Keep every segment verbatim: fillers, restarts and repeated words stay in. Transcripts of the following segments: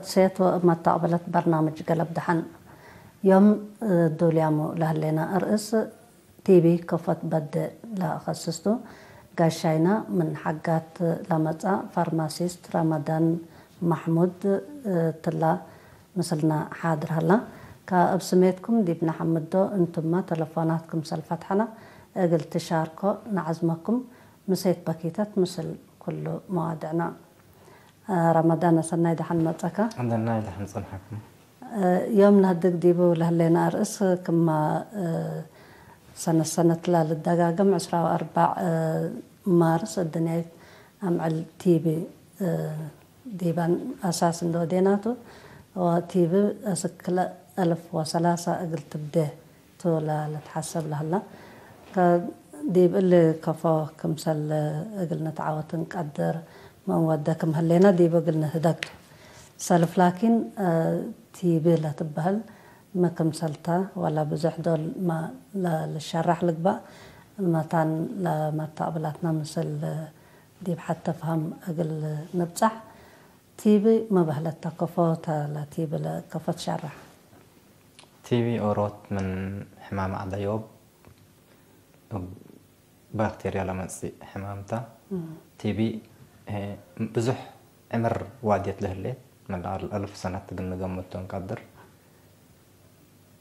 ሴት ወመታቅበለት በርናምጅ ገለብ ደሐን። ዮም ዱልያሙ ለህሌና እርእስ ቲቢ ከፎት በዴ ለአኸስስቱ። ጋሻይና ምን ሐጋት ለመጽአ ፋርማሲስት ረመዳን ማሕሙድ ትላ ምስልና ሓድር ሀላ። ከእብ ስሜትኩም ዲብ ነሐምዶ፣ እንቱመ ተለፎናት ክምሰል ፈትሐና እግል ትሻርኮ ነዐዝመኩም። ምሴት በኪተት ምስል ኩሉ መዋድዕና። ረመዳን፣ ሰናይ ደሐን መጸካ። ሰናይ ደሐን ጸንሐኩም። ዮም ነህድግ ዲቡ ለህሌነ አርእስ ክመ ሰነት ሰነት ለልደጋገም ዕስራ ወአርበዕ ማርስ እድንያይት አምዕል ቲቢ ዲበን አሳስ እንደ ወዴናቱ ወቲቢ እስክ ክልኤ አልፍ ወሰላሳ እግል ትብዴ ቱ ለልትሐሰብ ለህላ። ከዲብ እሊ ከፎ ክምሰል እግል ንትዓወት እንቀድር ምን ወደ ክም ህሌነ ዲቡ እግል ንህደግ ቱ። ሰልፍ ላኪን ቲቢ ለትበህል ሚ ክምሰልተ ወለ ብዙሕ ዶል መ ለልሸራሕ ልግበእ። መታን ለመታቅብላትና ምስል ዲብ ሐተ ፈሀም እግል ንብጸሕ። ቲቢ ሚ በህለት ተ? ከፎ ተ ለቲቢ ለከፎ ትሸራሕ? ቲቢ ኦሮት ምን ሕማም ዐደዮብ እብ ባክቴርያ ለመጽእ ሕማም ተ። እም። ቲቢ፣ እ፣ ብዙሕ ዕምር ዋድየት ለህሌት፣ ምን አልፍ ሰነት እግል ንገምቶ እንቀድር።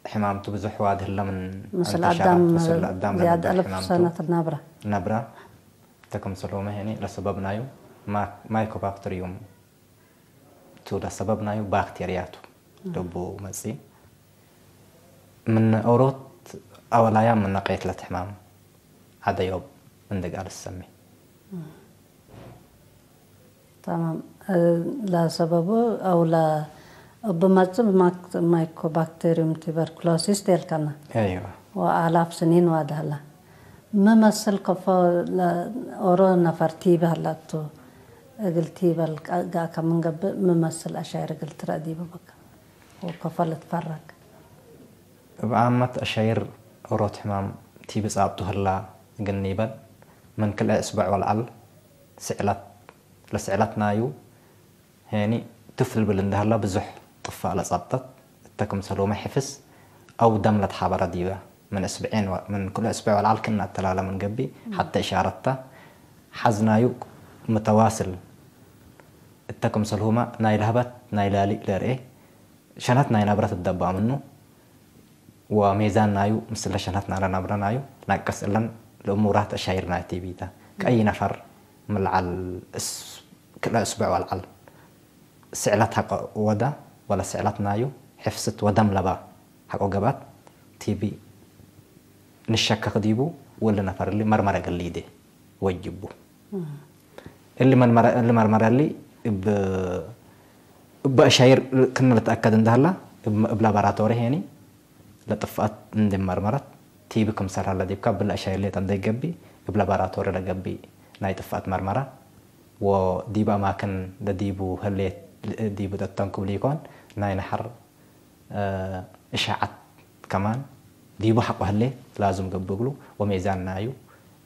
ሕማምቱ ብዙሕ ዋድ ህለ ምን ምስል እንተሻረት፣ አዳም ምስል አዳም ዝያድ ለነብረ አልፍ ሕማምቱ ሰነት ነብረ። ነብረ። ተክምሰሎመ ሄኒ ለሰበብ ናዩ ማ-፣ ማይኮባክተሪዩም ቱ ለሰበብ ናዩ ባክቴርያ ቱ እም። ለቡ መጽኢ። ምን ኦሮት አወላያ ምን ነቀየት ለትሕማም ዐደዮብ እንዴ ጋል ሰሚ። እም። ተማም። እ፣ ለሰበቡ አው ለ-፣ እብ መጽእ ማክ-፣ ማይኮባክቴሪዩም ቱበርኩሎሲስ ቴልከና። አይዋ። ወአላፍ ስኒን ዋድሀላ። ሚ መስል ከፎ ለኦሮ ነፈር ቲቢ ሀላቱ እግል ቲበል ቀ-፣ ጋከ ምን ገብእ፣ ሚ መስል አሻይር እግል ትረአ ዲቡ በከ ወከፎ ልትፈረግ? እብ አመት አሻይር ኦሮት ሕማም ቲቢ ጻብጡ ህላ እግል ኒበል፣ ምን ክልኤ እስበዕ ወለዐል ስዕለት፣ ለስዕለት ናዩ ሄኒ ትፍ ልብል እንዴ ሀላ፣ ብዙሕ ጥፋእ ለጸብጠት እተ ክምሰልሁመ ሕፍስ አው ደም ለትሓበረ ዲበ፣ ምን እስብዔን ወ-፣ ምን ክሉ እስብዕ ወለዐል ክእነ እተላለ ምን ገብእ፣ ሐቴ እሻረት ተ። ሐዝ ናዩ ምተዋስል እተ ክምሰልሁመ ናይ ለህበት ናይ ላሊእ ለርኤ፣ ሸነት ናይ ነብረ ትደባእ ምኑ። ወሜዛን ናዩ ምስለ ሸነት ናረ ነብረ ናዩ ነቅስ። እለን ለእሙራት አሻይር ናይ ቲቢ ተ። ከአይ ነፈር ምን ለዐል እስ-፣ ክልኤ እስቡዕ ወለዐል ስዕለት ሐቆ ወደ ወለ ስዕለት ናዩ ሕፍስት ወደም ለባ ሐቆ ገብአት ቲቢ ንሸከክ ዲቡ። ወእሊ ነፈር እሊ መርመረ እግል ሊዴ ወጅቡ። እም። እሊ መርመረ-፣ እሊ መርመረ እሊ እብ፣ እብ አሻይር ክእነ ልትአከድ እንደ ሀላ፣ እብ፣ እብ ላቦራቶሪ ሄኒ ለጥፍአት እንዴ መርመረት፣ ቲቢ ክምሰል ሀለ ዲብከ፣ እብሊ አሻይር ሌጠ እንዴ ገብእ፣ እብ ላቦራቶሪ ለገብእ ናይ ጥፍአት መርመረ፣ ወዲብ አማክን ለዲቡ ህሌት፣ ዲቡ ተተንኩብ ሊኮን፣ ናይ ነሐር፣ እ፣ እሻዐት ከማን ዲቡ ሐቆ ህሌት ላዝም ገብእ እግሉ፣ ወሜዛን ናዩ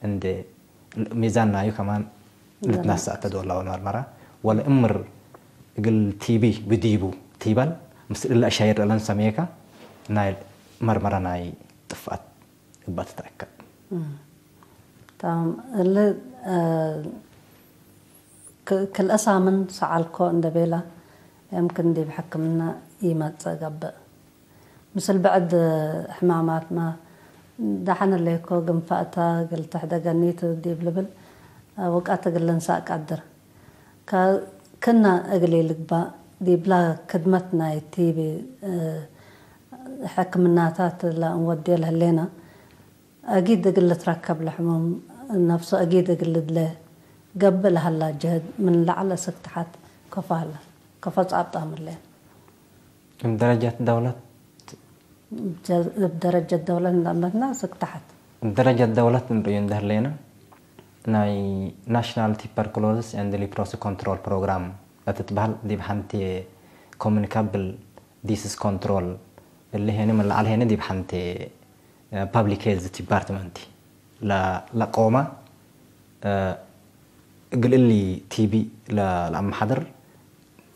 እንዴ፣ ሜዛን ናዩ ከማን ልትነሰእ እተ ዶል ለአወል መርመረ፣ ወለእምር እግል ቲቢ ብዲቡ ቲበል፣ ምስል እለ አሻይር እለን ሰሜከ ናይ መርመረ ናይ ጥፍአት እበ ትትአከድ። እም። ተማም። እሊ፣ እ፣ ክ-፣ ክልኤ ሳምን ሰአልኮ እንደ ቤለ፣ የምክን ዲብ ሕክምና ኢመጽእ ገብእ። ምስል ብዕድ ሕማማትመ፣ ደሐን ህሌኮ፣ ግንፋእተ እግል ትሕደገኒ ቱ ዲብ ልብል ውቀት እግል ልንሳእ ቀድር። ከ-፣ ክእነ እግል ኢልግባእ፣ ዲብላ ክድመት ናይ ቲቢ፣ እ፣ ሕክምናታት ለእንወድዮ ለህሌነ፣ አጊድ እግል ልትረከብ ለሕሙም ነፍሱ አጊድ እግል ልድለ ገብእ ለሀላ ጀህድ ምን ለዐል እስክ ተሐት ከፎ ሀለ፣ ከፎ ጻብጣም ህሌነ። እብ ደረጀት ደውለት? ጀ-፣ እብ ደረጀት ደውለት እንደ አመትና እስክ ተሐት። እብ ደረጀት ደውለት እንርእዩ እንደ ህሌነ፣ ናይ ናሽናል ቲፐርክሎዝስ ኤንድ ሊፕሮሲ ኮንትሮል ፕሮግራም ለትትበህል ዲብ ሐንቴ ኮሚኒካብል ዲሲዝ ኮንትሮል እሊ ሄኒ ምን ለዐል ሄኒ ዲብ ሐንቴ፣ እ፣ ፐብሊክ ሄልዝ ዲፓርትመንት ለ-፣ ለቆመ፣ እ፣ እግል እሊ ቲቢ ለ-፣ ለአመሐድር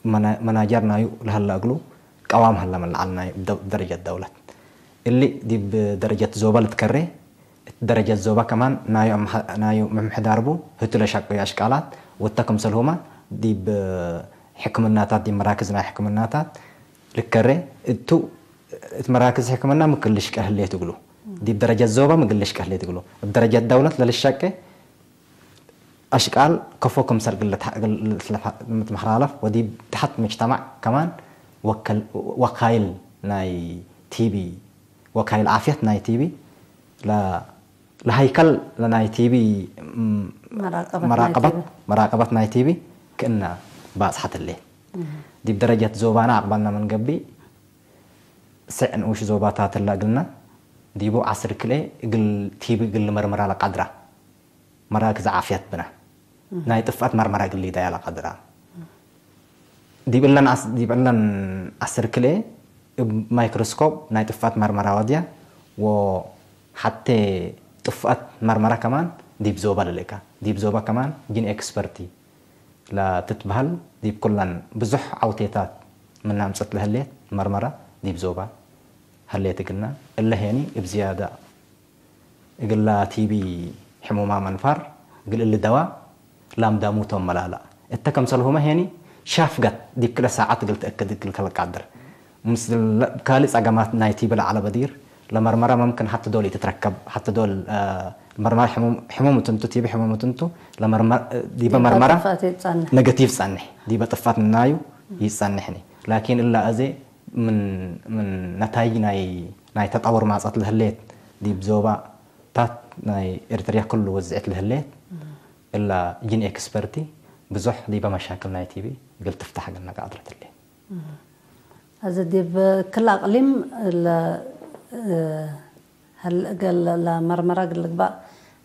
መና-፣ መናጀር ናዩ ለሀለ እግሉ ቀዋም ሀለ ምን ለዐል ናይ ደ-፣ ደረጀት ደውለት። እሊ ዲብ ደረጀት ዞባ ልትከሬ፣ እት ደረጀት ዞባ ከማን ናዩ አምሐ-፣ ናዩ ምምሕዳር ቡ ህቱ ለሸቅዩ አሽቃላት ወተ ክምሰልሁመ ዲብ ሕክምናታት፣ ዲብ መራክዝ ናይ ሕክምናታት ልከሬ እቱ፣ እት መራክዝ ሕክምና ምግል ልሽቀ ህሌት እግሉ፣ ዲብ ደረጀት ዞባ ምግል ልሽቀ ህሌት እግሉ፣ እብ ደረጀት ደውለት ለልሸቄ አሽቃል ከፎ ክምሰል እግል ልትሐ-፣ እግል ልትለፋ-፣ ልትመሓላለፍ ወዲብ ተሐት ሙጅተማዕ ከማን ወከል-፣ ወካይል ናይ ቲቢ፣ ወካይል ዓፍየት ናይ ቲቢ ለ-፣ ለሀይከል ለናይ ቲቢ ም-፣ መራቀበት ናይ መራቀበት፣ ቲቢ። መራቀበት ናይ ቲቢ ክእነ ባጽሐት ህሌት። እህ። ዲብ ደረጀት ዞባነ አቅበልነ ምን ገብእ፣ ስዕ ንኡሽ ዞባታት እለ እግልነ፣ ዲቡ ዐስር ክልኤ እግል ቲቢ እግል ልመርምራ ለቀድራ መራክዝ ዓፍየት ብነ። እህ። ናይ ጥፍአት መርመራ እግል ሊደያ ለቀድራ። ዲብ እለን ዐስ-፣ ዲብ እለን ዐስር ክልኤ እብ ማይክሮስኮፕ ናይ ጥፍአት መርመራ ወድያ፣ ወሐቴ ጥፍአት መርመራ ከማን ዲብ ዞባ ለልእካ። ዲብ ዞባ ከማን ጂን ኤክስፐርቲ ለትትበህል ዲብ ኩለን ብዙሕ ዐውቴታት ምን አምጽት ለህሌት መርመራ ዲብ ዞባ ህሌት እግልነ። እለ ሄኒ እብ ዝያዳ እግላ ቲቢ ሕሙማም አንፋር እግል እሊ ደዋ ላምዳሙ ቶም መላላ። እተ ከምሰልሁመ ሄኒ ሻፍገት ዲብ ክለ ሳዐት እግል ተአክድ እግል ከለቃድር። ምስል ካልእ ጸገማት ናይ ቲቢ ለዐለ በዲር ለመርመራ መምክን ሐቲ ዶል ኢትትረከብ፣ ሐቲ ዶል፣ አ፣ መርመራ ሕሙም፣ ሕሙም እትንቱ፣ ቲቢ ሕሙም እትንቱ፣ ለመርመ-፣ ዲበ ዲበ መርመራ ጥፋት ይጸንሕ። ነገቲቭ ጸንሕ፣ ዲበ ጥፋት ምናዩ ይጸንሕኒ። ላኪን እላ አዜ ምን፣ ምን ነታይጅ ናይ፣ ናይ ተጠውር ማጸት ለህሌት፣ ዲብ ዞባታት ናይ ኤርትርያ ክሉ ወዝዕት ለህሌት፣ እላ ጂን ኤክስፐርቲ ብዙሕ ዲበ መሻክል ናይ ቲቢ እግል ትፍታሕ እግል ነቃድረት ህሌት። አዜ ዲብ ክል አቅሊም ለ-፣ እ፣ ሀል-፣ እግል ለመርመራ እግል ልግባእ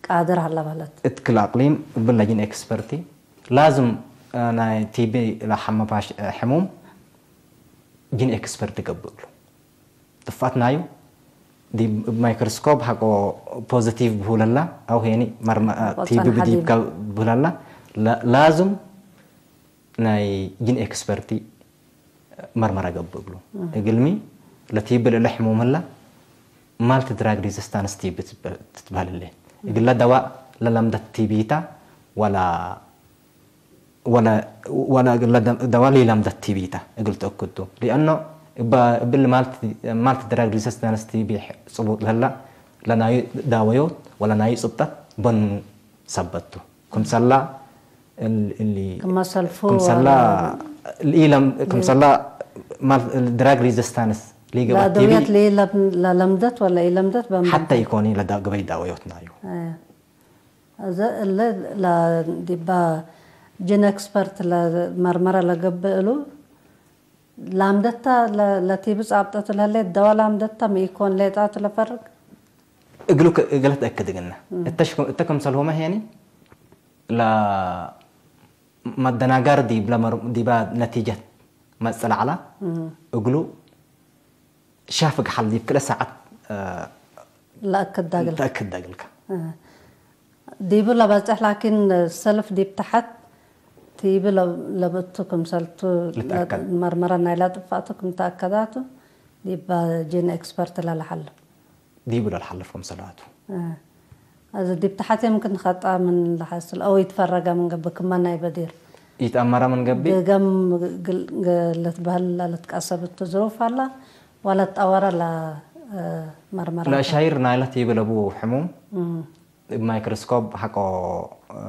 ቃድር ሀላ በህለት። እት ክል አቅሊም እብለ ጂን ኤክስፐርቲ ላዝም፣ እ፣ ናይ ቲቢ ለሐመ ፋሽ-፣ እ፣ ሕሙም ጂን ኤክስፐርት ገብእ እግሉ። ጥፋት ናዩ ዲብ ማይክሮስኮፕ ሐቆ ፖዚቲቭ ብሁለላ፣ አው ሄኒ መርመ-፣ ሐቆ ቲቢ ጸንሐ ብዲብካ ዲብ ብሁለላ፣ ላ-፣ ላዝም ናይ ጂን ኤክስፐርቲ መርመራ ገብእ እግሉ። እህ። እግልሚ ለቲቢ ለእለ ሕሙም ህላ ማልቲ ድራግ ሪዚስታንስ ቲቢ ትበ-፣ ትትበህል ህሌት። እህ። እግለ ደዋእ ለለምደት ቲቢታ ወላ ወለ፣ ወለ እግለ ደ-፣ ደዋ ሊለምደት ቲቢተ እግል ትእክድ ቱ። ሊአኖ እበ፣ እብል ማልት፣ ማልት ድራግ ሪዚስታንስ ቲቢ ጽቡጥ ለህላ፣ ለናዩ ዳወዮት ወለናዩ ጽብጠት በኑ ሰበት ቱ። ክምሰላ እል-፣ እሊ፣ ክመሰልፉ ክምሰላ ወለ ኢለም-፣ ክምሰላ ማል-፣ ድራግ ሪዚስታንስ ሊገባት ቲቢ ለአደውየት ሊለም-፣ ለለምደት ወለ ኢለምደት በምን ሐተ ኢኮኒ ለዳ-፣ ገበይ ዳወዮት ናዩ። አየ። እዘ እለ ለ-፣ ዲበ ጂን ኤክስፐርት ለመርመረ ለገብእ እሉ፣ ላምደታ ለ-፣ ለቲቢ ጻብጠቱ ለህሌት ደዋ ላምደታ ምኢኮን ሌጣቱ ለፈርግ? እግሉ ከ-፣ እግለ ተአክድ እግልነ። እም። እተ ሽኩ-፣ እተ ክምሰልሁመ ሄኒ፣ ለመደናጋር ዲብ ለመር-፣ ዲበ ነቲጀት መጽእ ለዐላ፣ እም። እግሉ ሻፍግ ሐል ዲብ ክልኤ ሳዐት፣ እ፣ ለአክድ ዳግል። ለአክድ ዳግልከ። እ። ዲቡ ለበጽሕ ላኪን ሰልፍ ዲብ ተሐት ቲቢ ለ-፣ ለብእቱ ክምሰልቱ ልትአከድ። መርመረ ናይላ ጥፋእቱ ክም ተአከዳቱ ዲብ ጂን ኤክስፐርት ለለሐልፍ። ዲቡ ለልሐልፍ ክምሰላቱ። እ። አዚ ዲብ ተሐት የምክን ኸጣ ምን ለሐስል አው ይትፈረገ ምን ገብእ ክመ ናይ በዲር። ኢትአመረ ምን ገብእ? ድገም ግል-፣ ግ-፣ ልትበህል ለልትቀሰብ እቱ ዝሩፍ አላ፣ ወለ ትጠወረ ለ-፣ እ፣ መርመራ። ለአሻይር ናይለ ቲቢ ለቡ ሕሙም፣ እም። እብ ማይክሮስኮፕ ሐቆ፣ እ፣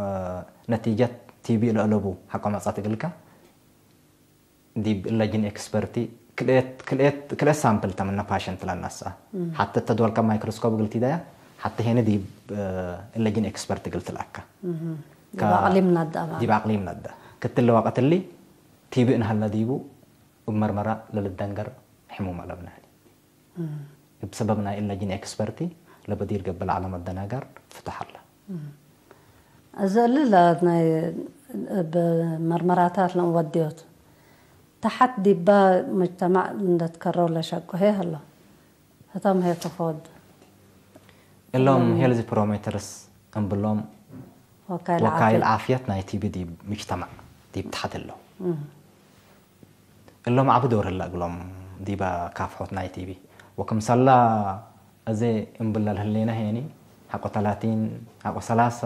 ነቲጀት ቲቢ ለአለቡ ሐቆ መጽአት እግልከ፣ ዲብ እለ ጂን ኤክስፐርቲ ክልኤት፣ ክልኤት፣ ክልኤት ሳምፕል ተ ምነ ፓሸንት ለነስአ። እም። ሐተ እተ ዶል ከማይክሮስኮፕ እግል ቲደያ፣ ሐተ ሄነ ዲብ፣ እ፣ እለ ጂን ኤክስፐርት እግል ትልአከ። እም። ከ-፣ ዲብ አቅሊም ነዳ ባ። ዲብ አቅሊም ነዳ። ክትለ ወቀት እሊ ቲቢ እንሀለ ዲቡ እብ መርመራ ለልደንገር ሕሙም አለብነ ህሌ። እም። እብ ሰበብ ናይ እለ ጂን ኤክስፐርቲ ለበዲር ገብእ ለዐለ መደናጋር ፍቱሕ ዐለ። እም። እዚ እሊ ለናይ እብ መርመራታት ለእንወድዮት ተሐት ዲበ ሙጅተማዕ እንደ ትከረው ለሸቁ ህዬ ሀሎ። ህቶም ህዬ ከፎ ወዱ። እሎም እሎም ሄልዝ ፕሮሞተርስ እምብሎም ወካይል ወካይል ዓፍየት። ዓፍየት ናይ ቲቢ ዲብ ሙጅተማዕ ዲብ ተሐት እለው። እም። እሎም ዐቢ ዶር ህለ እግሎም ዲበ ካፍሖት ናይ ቲቢ። ወክምሰላ አዜ እምብለ ለህሌነ ሄኒ፣ ሐቆ ተላቲን፣ ሐቆ ሰላሰ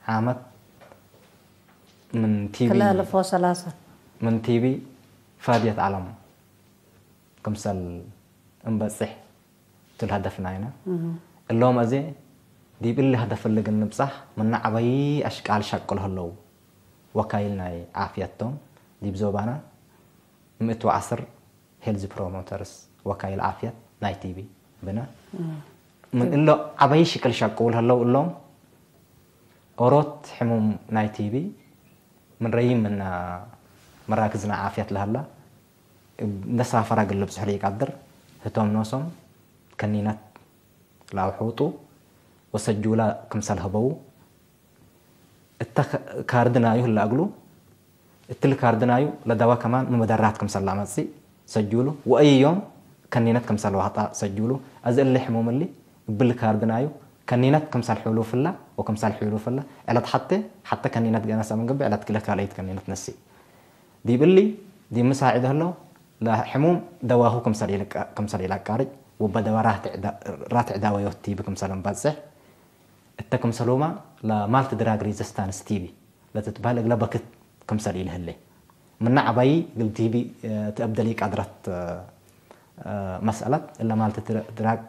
ዓመት ምን ቲቢ፣ ክልኤ አልፍ ወሰላሰ። ምን ቲቢ ፋድየት ዐለም ክምሰል እንበጽሕ ቱ ለሀደፍ ናይነ። እም። እሎም አዜ ዲብ እሊ ሀደፍ እሊ እግል ንብጻሕ ምነ ዐበይ አሽቃል ሸቅሎ ህለው። ወካይል ናይ ዓፍየት ቶም፣ ዲብ ዞባና ምእት ወዐስር ሄልዝ ፕሮሞተርስ፣ ወካይል ዓፍየት ናይ ቲቢ ብነ። እም። ምን እሎ ዐበይ ሽቅል ሸቅውል ህለው እሎም ኦሮት ሕሙም ናይ ቲቢ ምን ረይም ምነ መራክዝ ናይ ዓፍየት ለሀላ፣ እብ እንደ ሳፈራ እግል ልብጽሑ ለኢቀድር፣ ህቶም ኖሶም ከኒነት ለአውሑጡ ወሰጁላ ክምሰል ሀበዉ፣ እተ ከ-፣ ካርድ ናዩ ህለ እግሉ፣ እትሊ ካርድ ናዩ ለደዋ ከማን መመደራት ክምሰል ለአመጽእ ሰጁሉ፣ ወአይ ዮም ከኒነት ክምሰል ዋህጣ ሰጁሉ። አዜ እሊ ሕሙም እሊ እብሊ ካርድ ናዩ ከኒነት ክምሰል ሕሉፍላ ወክምሰል ሕሉፍላ ዕለት ሐቴ፣ ሐቴ ከኒነት ገነሰ ምን ገብእ ዕለት ክለ ካልአይት ከኒነት ነስእ። ዲብ እሊ፣ ዲብ ምሳዒድ ህለው ለሕሙም ደዋሁ ክምሰል ኢልቀ-፣ ክምሰል ኢለቃርጭ፣ ወበደዋ ራትዕ ዳ-፣ ራትዕ ዳወዮት ቲቢ ክምሰል እንበጽሕ፣ እተ ክምሰሉመ ለማልቲ ድራግ ሪዚስታንስ ቲቢ ለትትበህል እግለ በክት ክምሰል ኢልህሌ። ምነ ዐባዪ እግል ቲቢ፣ እ፣ ትአብደል ኢቀድረት፣ እ፣ እ፣ መስአለት እለ ማልቲ ድራ-፣ ድራግ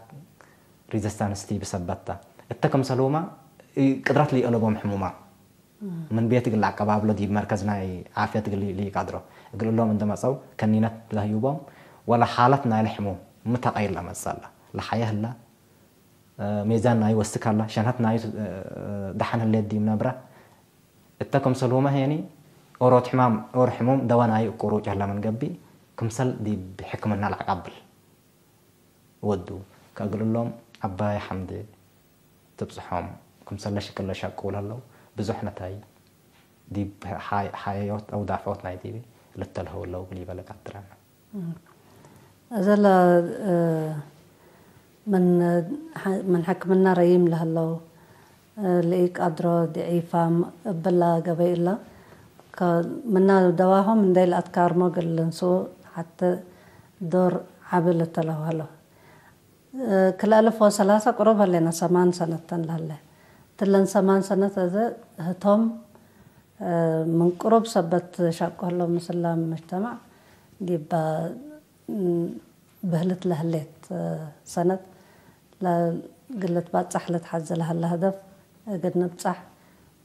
ሪዚስታንስ ቲቢ ሰበት ተ። እተ ክምሰሉመ፣ እ፣ ቅድረት ለኢአለቦም ሕሙማት። ምን ቤት እግል ለአቀባብሎ ዲብ መርከዝ ናይ ዓፍየት እግል ሊ-፣ ሊቀድሮ። እግል እሎም እንደ መጸው ከኒነት ለህዩቦም ወለ ሓለት ናይለ ሕሙም ሚ ተቀይር ለመጸለ። ለሐየ ህለ፣ እ፣ ሜዛን ናዩ ወስክ ሀለ፣ ሸንሀት ናዩ፣ እ፣ ደሐን ህሌት ዲብ ነብረ። እተ ክምሰልሁመ ሄኒ ኦሮት ሕማም፣ ኦር ሕሙም ደወ ናዩ እቁሩጭ ህለ ምን ገብእ፣ ክምሰል ዲብ ሕክምና ለአቀብል። ወዱ። ከእግል እሎም ዐባይ ሐምድ ትብጽሖም፣ ክምሰለ ሽቅለ ሸቁል ህለው፣ ብዙሕ ነታይ ዲብ ሓይ-፣ ሓየዮት አው ዳፍዖት ናይ ቲቢ ልተልሀው ህለው እግል ኢበለ ቀድረነ። እዘለ፣ እ፣ ምን፣ ሐ-፣ ምን ሕክምና ረዪም ለህለው፣ እ፣ ለኢቀድሮ ድዒፋም እብለ ገበይ እለ፣ ከ-፣ ምና ደዋሆም እንዴ ለአትካርሞ እግል ልንስኡ ሐቴ ዶር ዐቢ ልተለሁ ሀለው። ክልኤ አልፍ ወሰላሰ ቅሩብ ሀሌነ፣ ሰማን ሰነት ተን ለሀለ። እትለን ሰማን ሰነት አዜ ህቶም፣ እ፣ ምን ቅሩብ ሰበት ሸቁ ህለው ምስለ ምጅተማዕ ዲበ፣ እ፣ ብህልት ለህሌት፣ እ፣ ሰነት ለእግል ልትባጻሕ ልትሐዜ ለሀለ ሀደፍ እግል ንብጻሕ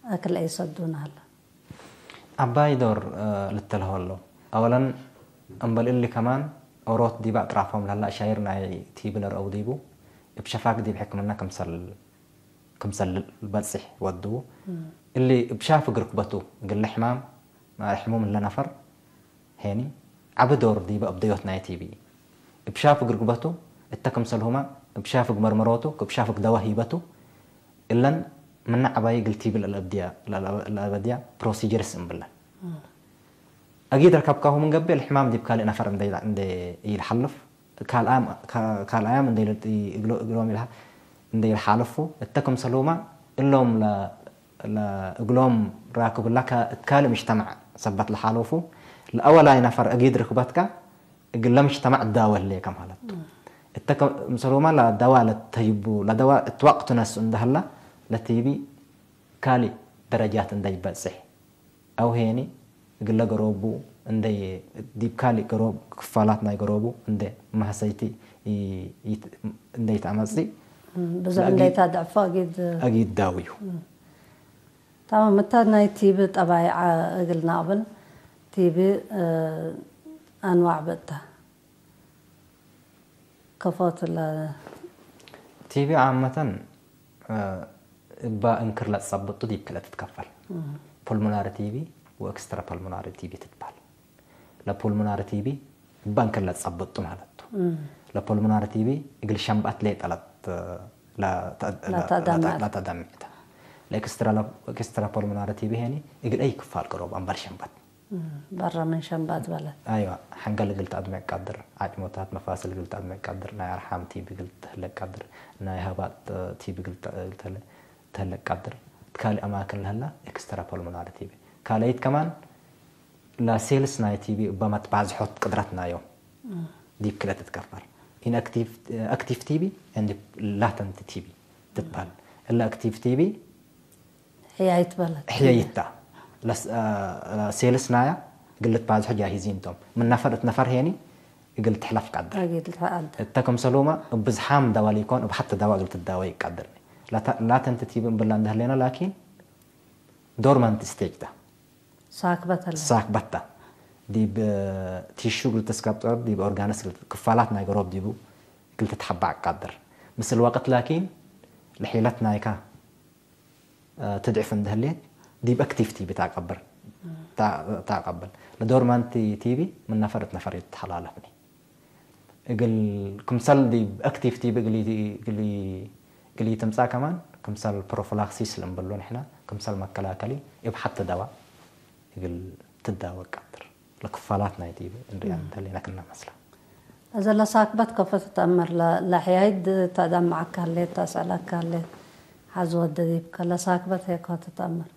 አክል አይሰዱነ ሀለ። ዐባይ ዶር፣ እ፣ ልተልሆ ሀለው። አወለን፣ እምበል እሊ ከማን፣ ኦሮት ዲብ አጥራፎም ለህለ አሻይር ናይ ቲቢ ለረአው ዲቡ፣ እብ ሸፋግ ዲብ ሕክምና ክምሰል፣ ክምሰል ልበጽሕ ወድዉ። እም። እሊ እብ ሻፍግ ርክበቱ እግል ሕማም፣ ሕሙም እለ ነፈር፣ ሄኒ፣ ዐቢ ዶር ዲበ እብደዮት ናይ ቲቢ። እብ ሻፍግ ርክበቱ እተ ክምሰልሁመ እብ ሻፍግ መርመሮቱ፣ ክብ ሻፍግ ደወ ሂበቱ፣ እለን ምነ ዐባዪ እግል ቲቢ ለለአብድያ፣ ለለአበድያ ፕሮሲጀርስ እምብለን። እም። አጊድ ረከብካሁ ምን ገብእ፣ ለሕማም ዲብ ካልእ ነፈር እንደ፣ እንደ ኢልሐልፍ፣ ካልኣም፣ ካ-፣ ካልኣያም እንደ ኢለ-፣ እግሎ-፣ እግሎም ኢልሃ-፣ እንደ ኢልሓልፉ፣ እተ ክምሰልሁመ እሎም ለ-፣ ለ-፣ እግሎም ራክብላ ከ-፣ እት ካልእ ምጅተማዕ ሰበት ለሓለፉ፣ ለአወላይ ነፈር አጊድ ርክበትከ፣ እግለ ምጅተማዕ ዳወ ህሌከ ማለት ቱ። እም። እተ ክምሰልሁመ ለደዋ ለተይቡ፣ ለደዋ እት ወቅቱ ነስኡ እንደ ህላ፣ ለቲቢ ካልእ ደረጃት እንደ ይበጽሕ፣ አው ሄኒ እግለ ገሮቡ እንደ ይ-፣ ዲብ ካልእ ገሮብ፣ ክፋላት ናይ ገሮቡ እንደ መህሰይቲ ይ-፣ ይት-፣ እንደ ይትአመጽእ፣ እም፣ ብዙሕ ለአጊድ እንደ ይታደዕፎ አጊድ። አጊድ ዳውዩ። እም። ታማም፣ ምታ ናይ ቲቢ ጠባይዐ እግል ናቅብል፣ ቲቢ፣ እ፣ አንዋዕ ብእታ ከፎት ለ-፣ ቲቢ ዓመተን፣ እ፣ እባ እንክር ለትጸብጡ ዲብ ክልኤ ትትከፈል። እም። ፖልሞናሪ ቲቢ ወኤክስትራ ፖልሞናሪ ቲቢ ትትበህል። ለፖልሞናሪ ቲቢ እባ እንክር ለትጸብጡ ማለት ቱ። እም። ለፖልሞናሪ ቲቢ እግል ሸንባት ሌጠ ለት-፣ ለተ-፣ ለተ-፣ ለተአዳምዕ። ለተአዳምዕ ተ። ለኤክስትራ፣ ኤክስትራ ፖልሞናሪ ቲቢ ሄኒ እግል አይ ክፋል ቅሮብ አምበር ሸንባት። እም፣ በረ ምን ሸንባት በለ። አይዋ፣ ሐንገል እግል ተአድምዕ ቀድር፣ ዓጭሞታት መፋስል እግል ተአድምዕ ቀድር፣ ናይ አርሓም ቲቢ እግል ተህለቅ ቀድር፣ ናይ ሀባጥ ቲቢ እግል ተ-፣ ተህለ-፣ ተህለቅ ቀድር፣ እት ካልእ አማክን ለህላ ኤክስትራ ፖልሞናሪ ቲቢ። ካልአይት ከማን ለሴልስ ናይ ቲቢ እበ መትባዝሖት ቅድረት ናዮም ዲብ ክልኤ ትትከፈል። ኢንአክቲቭ፣ አክቲቭ ቲቢ እንድ ላተንት ቲቢ ትትበህል። እለ አክቲቭ ቲቢ ሕያይት በለት። ሕያይት ተ። ለስ-፣ አ፣ ሴልስ ናያ እግል ልትባዝሖ ጃሂዚን ቶም። ምን ነፈር እት ነፈር ሄኒ እግል ትሕለፍ ቀድር። እግል ትሕለፍ። እተ ክምሰሉመ እብ ብዝሓም ደዋ ሊኮን እብ ሐተ ደዋ እግል ትዳወ ይቀድር። ላተ-፣ ላተንት ቲቢ እምብላ እንደ ህሌነ ላኪን ዶርማንት ስቴጅ ተ። ሳክበት ሀለ። ሳክበት ተ። ዲብ ቲሹ እግል ትስከብጠር፣ ዲብ ኦርጋንስ እግል፣ ክፋላት ናይ ገሮብ ዲቡ እግል ትትሐባዕ ቀድር። ምስል ወቅት ላኪን ለሒለት ናይካ እ፣ ትድዕፍ እንደ ህሌት፣ ዲብ አክቲቭ ቲቢ ተአቀብር፣ ተ-፣ ተአቀብል። ለዶርማንት ቲቢ ምን ነፈር እት ነፈር ይተሐላለፍኒ። እግል ክምሰል ዲብ አክቲቭ ቲቢ እግል ይ-፣ እግል ይ-፣ እግል ይትምጻእ ከማን፣ ክምሰል ፕሮፊላክሲስ ለእንብሎ ንሕና፣ ክምሰል መከላከሊ፣ እብ ሐቲ ደዋ እግል ትዳወ ቀድር። ለክፋላት ናይ ቲቢ እንርአን እንተ ህሌነ ክነ መስላ። እዘ ለሳክበት ከፎ ትትአመር፣ ለ-፣ ለሕያይት ተአደምዐከ ህሌት፣ ተአስአለከ ህሌት፣ ሐዝ ወደ ዲብከ፣ ለሳክበት ሄኮ ትትአመር።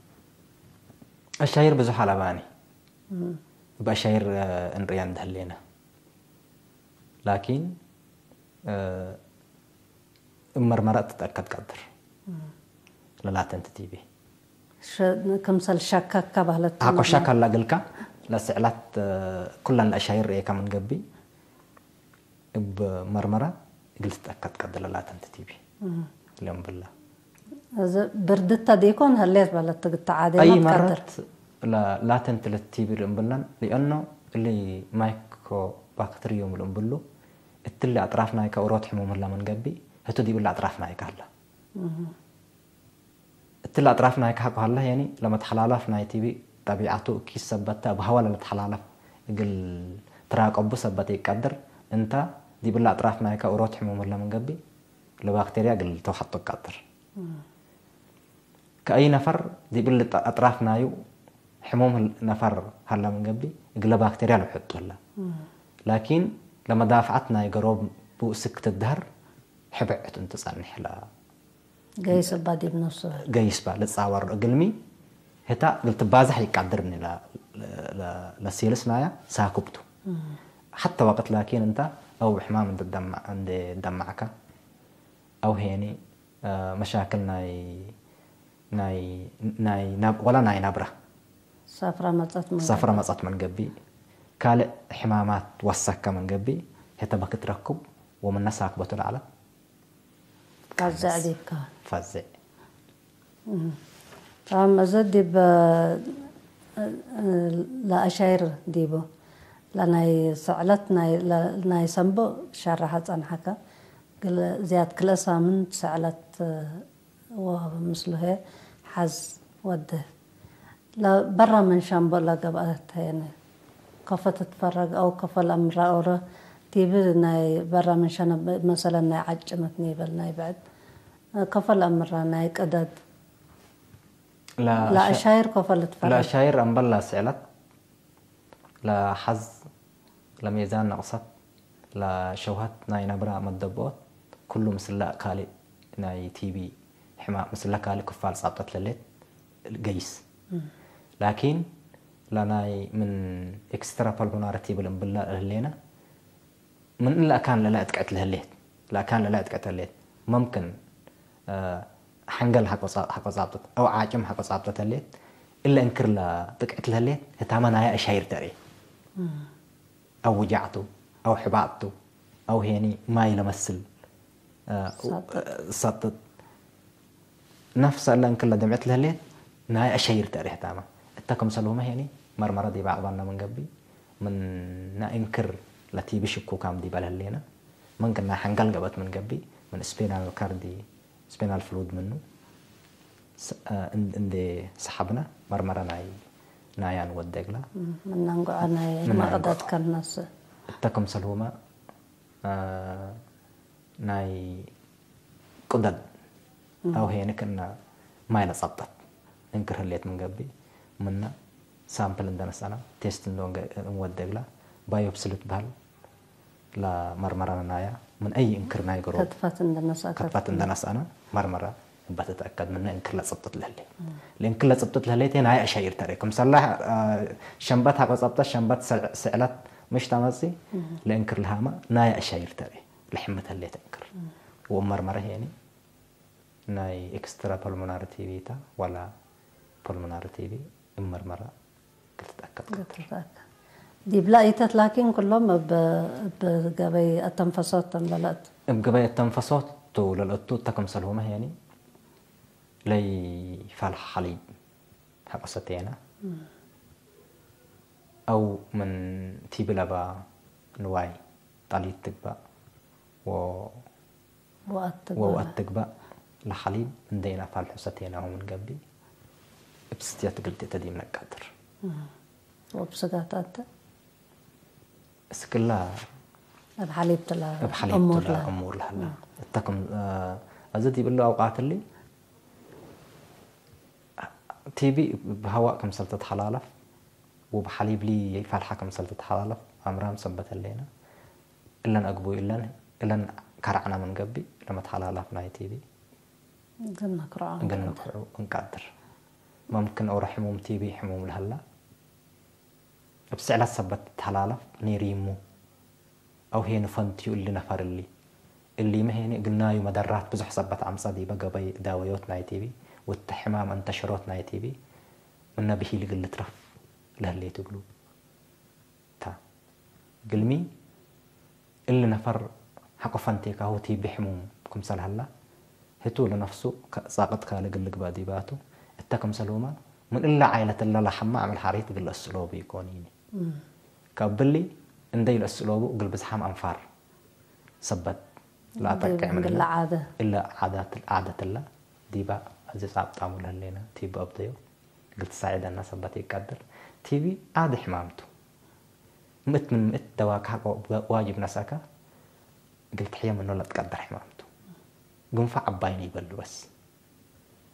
አሻይር ብዙሕ አለባኒ። እም። እብ አሻይር፣ እ፣ እንርአን እንደ ህሌነ። ላኪን፣ እ፣ እብ መርመረ ትትአከድ ቀድር። እም። ለላተንት ቲቢ። ሸ-፣ ክምሰል ሸከከ በህለት አኮ ሸክ ሀላ እግልከ፣ ለስዕላት፣ እ፣ ኩለን ለአሻይር ርኤከ ምን ገብእ፣ እብ መርመረ እግል ትትአከድ ቀድር ለላተንት ቲቢ። እም። ለእምብላ። እዘ ብርድተ ዲኮን ህሌት በለት ትግተዓዴ አይ መትቀድር። መረት ለ-፣ ላተንት ለቲቢ ለእምብለን፣ ሊአኖ እሊ ማይኮባክትሪዩም ለእምብሉ፣ እትሊ አጥራፍ ናይከ ኡሮት ሕሙም ህለ ምን ገብእ፣ ህቱ ዲብ እሊ አጥራፍ ናይከ ህለ። እም። እትሊ አጥራፍ ናይከ ሐቆ ሀለ፣ ያኒ ለመትሐላላፍ ናይ ቲቢ ጠቢዐቱ እኪት ሰበት ተ፣ እብ ሀዋ ለልትሐላለፍ እግል ትራቀቡ ሰበት ኢቀድር፣ እንተ ዲብ እሊ አጥራፍ ናይከ ኡሮት ሕሙም ህለ ምን ገብእ፣ ለባክቴርያ እግል ተውሐቶ ቀድር። እም። ከአይ ነፈር ዲብ እሊ አጥራፍ ናዩ ሕሙም ህል-፣ ነፈር ሀለ ምን ገብእ፣ እግለ ባክቴርያ ለውሕጡ ህለ። እም። ላኪን ለመዳፍዐት ናይ ገሮብ ብኡስክ ትትደሀር፣ ሕብዕት እንቱ ጸንሕ ለ-፣ ገይስ እባ ዲብ ነፍሱ። ገይስ እባ ልትጻወር እግልሚ፣ ህታ እግል ትባዘሕ ኢቀድርኒ ለ-፣ ለ-፣ ለሴልስ ናያ ሳኩብቱ። እም። ሐተ ወቅት ላኪን እንተ አው ሕማም እንደ ደማ-፣ እንደ ደማዕከ፣ አው ሄኒ፣ አ፣ መሻክል ናይ፣ ናይ፣ ናይ ናብ-፣ ወላ ናይ ነብረ። ሰፍረ መጸት ምን ሰፍረ ገብእ። መጸት ምን ገብእ፣ ካልእ ሕማማት ወሰከ ምን ገብእ፣ ህተ በክትረክብ ወምነ ሳክበቱ ለዐለት። ፈዘዕ ዲብከ። ፈዘዕ። እም። ተማም፣ እዘ ዲብ፣ እ፣ እ፣ ለአሻይር ዲቡ፣ ለናይ ሰዕለት ናይ፣ ለ-፣ ናይ ሰንቦ ሸረሐ ጸንሐከ፣ ግለ-፣ ዝያድ ክልኤ ሳምንት ሰዕለት፣ እ፣ ወምስሉ ህዬ ሐዝ ወደ። ለበራ ምን ሻምቦ ለገብአት ሄነ፣ ከፎ ትትፈረግ አው ከፎ ለአምራ ኦሮ፣ ቲቢ ናይ በራ ምን ሸነ፣ መሰለን ናይ ዐጭመት ኒበል ናይ ብዕድ፣ ከፎ ለአምራ ናይ ቅደድ፣ ለ-፣ ለአሻይር ከፎ ልትፈረግ። ለአሻይር አምበል ለስዕለት፣ ለሐዝ፣ ለሜዛን ነቅሰት፣ ለሸውሀት ናይ ነብረ መደብኦት፣ ኩሉ ምስለ ካልእ ናይ ቲቢ ሕማም፣ ምስለ ካልእ ክፋል ጻብጠት ለሌት ገይስ። እም። ላኪን ለናይ ምን ኤክስትራ ፐልሞናሪ ቲቢ ልእምብለ ህሌነ፣ ምን እለ አካን ለእለ እጥቅዕት ለህሌት፣ ለአካን ለእለ እጥቅዕት ለህሌት፣ መምክን፣ እ፣ ሐንገል ሐቆ ጻ-፣ ሐቆ ጻብጠት፣ አው ዓጭም ሐቆ ጻብጠት ህሌት፣ እለ እንክር ለጥቅዕት ለህሌት፣ ህታመ ናየ አሻይር ተርኤ። እም። አው ውጃዕቱ፣ አው ሕባጥቱ፣ አው ሄኒ ማይ ለመስል፣ እ፣ ሳጥጥ። ሳጥጥ። ነፍሰ እለ እንክር ለደምዕት ለህሌት፣ ናይ አሸይር ተርኤ ህታመ። እተ ክምሰልሁመ ሄኒ፣ መርመረ ዲበ አቅበልነ ምን ገብእ፣ ምን ናይ እንክር ለቲቢ ሽኩካም ዲበ ለህሌነ፣ ምን ክና ሐንገል ገብአት ምን ገብእ፣ ምን ስፔናል ካርዲ፣ ስፔናል ፍሉድ ምኑ፣ ስ-፣ እ፣ እን-፣ እንዴ ሰሐብነ፣ መርመረ ናይ፣ ናያን ወደግላ። እም፣ ምን አንጎዐ ናይ ምን አንጎዐ። መቅደድ ከነስ። እተ ክምሰልሁመ፣ እ፣ ናይ ቅደድ እም። አው ሄንክ እነ ማይ ለጸብጠት እንክር ህሌት ምን ገብእ፣ ምነ ሳምፕል እንደ ነስአነ፣ ቴስት እንደ ወንገ-፣ እንወደግላ፣ ባዮፕሲ ልትበህል ለመርመረነ ናያ፣ ምን አይ እንክር ናይ ገሮብ ከትፈት እንደ ነስአከ ክትፈት እንደ ነስአነ መርመረ በትትአከድ ምነ እንክር ለጸብጠት ለህሌ። ለእንክር ለጸብጠት ለህሌ ቴ ናይ አሻይር ተሬ። ክምሰላ፣ አ፣ ሸንበት ሐቆ ጸብጠት፣ ሸንበት ሰዕ-፣ ስዕለት ምሽ ተመጽእ፣ ለእንክር ለሃመ ናይ አሻይር ተሬ። ለሕመት ህሌት እንክር። ወእብ መርመረ ሄኒ ናይ ኤክስትራ ፐልሞናሪ ቲቢ ታ ወላ ፐልሞናሪ ቲቢ እብ መርመረ እግል ትትአከድ ቀድር። እግል ትትአከድ። ዲብላ ኢተት ላኪን ኩሎም እብ፣ እብ ገበይ አተንፈሶት ተን ለለአቱ። እብ ገበይ አተንፈሶት ቱ ለለአቱ እተ ክምሰልሁመ ሄኒ ለይፋልሐ ሐሊብ ሐቆ ሰቴነ። እም። አው ምን ቲቢ ለባ ንዋይ ጠሊት ትግባእ ወ-፣ ወአትግባእ። ወአትግባእ ለሐሊብ እንዴ ኢነፋልሑ ሰቴናሁ ምን ገብእ፣ እብ ስትየት እግል ትእተ ዲብ ነቀድር። እም። ወእብ ስጋት አተ? እስክላ እብ ሐሊብ ትላ እብ ሐሊብ እሙር ትላ ለሀ። እሙር ለሀላ። እም። እተ ክም፣ አ፣ አዜ ዲብ እሉ አውቃት እሊ፣ ቲቢ እብ ሀዋእ ክምሰል ትትሐላለፍ፣ ወእብ ሐሊብ ሊ ፋልሐ ክምሰል ትትሐላለፍ አምራም ሰበት ህሌነ። እለን አግቡይ እለን፣ እለን ከረዕነ ምን ገብእ፣ ለመትሐላላፍ ናይ ቲቢ እግል ነክርዖ እግል እንቀድር። ነክርዑ እንቀድር። መምክን ኦሮ ሕሙም ቲቢ ሕሙም ለሀላ፣ እብ ስዕለት ሰበት ትተሐላለፍ ኔሪሙ፣ አው ሄኑ ፈንትዩ እሊ ነፈር እሊ። እሊመ ሄኒ እግልናዩ መደራት ብዙሕ ሰበት አምጸ ዲበ ገበይ ዳወዮት ናይ ቲቢ፣ ወእተ ሕማም አንተሽሮት ናይ ቲቢ፣ ምነ ብሂል እግል ልትረፍ ለህሌት እግሉ ታ። እግልሚ፣ እሊ ነፈር ሐቆ ፈንቴካሁ ቲቢ ሕሙም ክምሰል ሀላ፣ ህቱ ለነፍሱ ከ-፣ ጻቅጥ ካልእ እግል ልግበእ ዲባቱ፣ እተ ክምሰልሁመ፣ ምን እለ ዓይለት እለ ለሐመ አምዕል ሐሪት እግል ለአስእሎቡ ኢኮኒኒ። እም። ከእብሊ፣ እንዴ ለአስእሎቡ እግል ብዝሓም አንፋር ሰበት ለአጠቅዕ ምን እለ ዓደ። እለ ዓዳት፣ ዓደት እለ ዲበ አዜ ጻብጣሙ ለህሌነ ቲቢ አብደዮ እግል ትሳዕደነ ሰበት ኢቀድር። ቲቢ ዓዲ ሕማም ቱ። ምእት ምን ምእት ደዋከ ሐቆ ዋጅብ ነስአከ እግል ትሕየ ምኑ ለትቀድር ሕማም ቱ። ጉንፋዕ ዐባይ ኒበሉ በስ።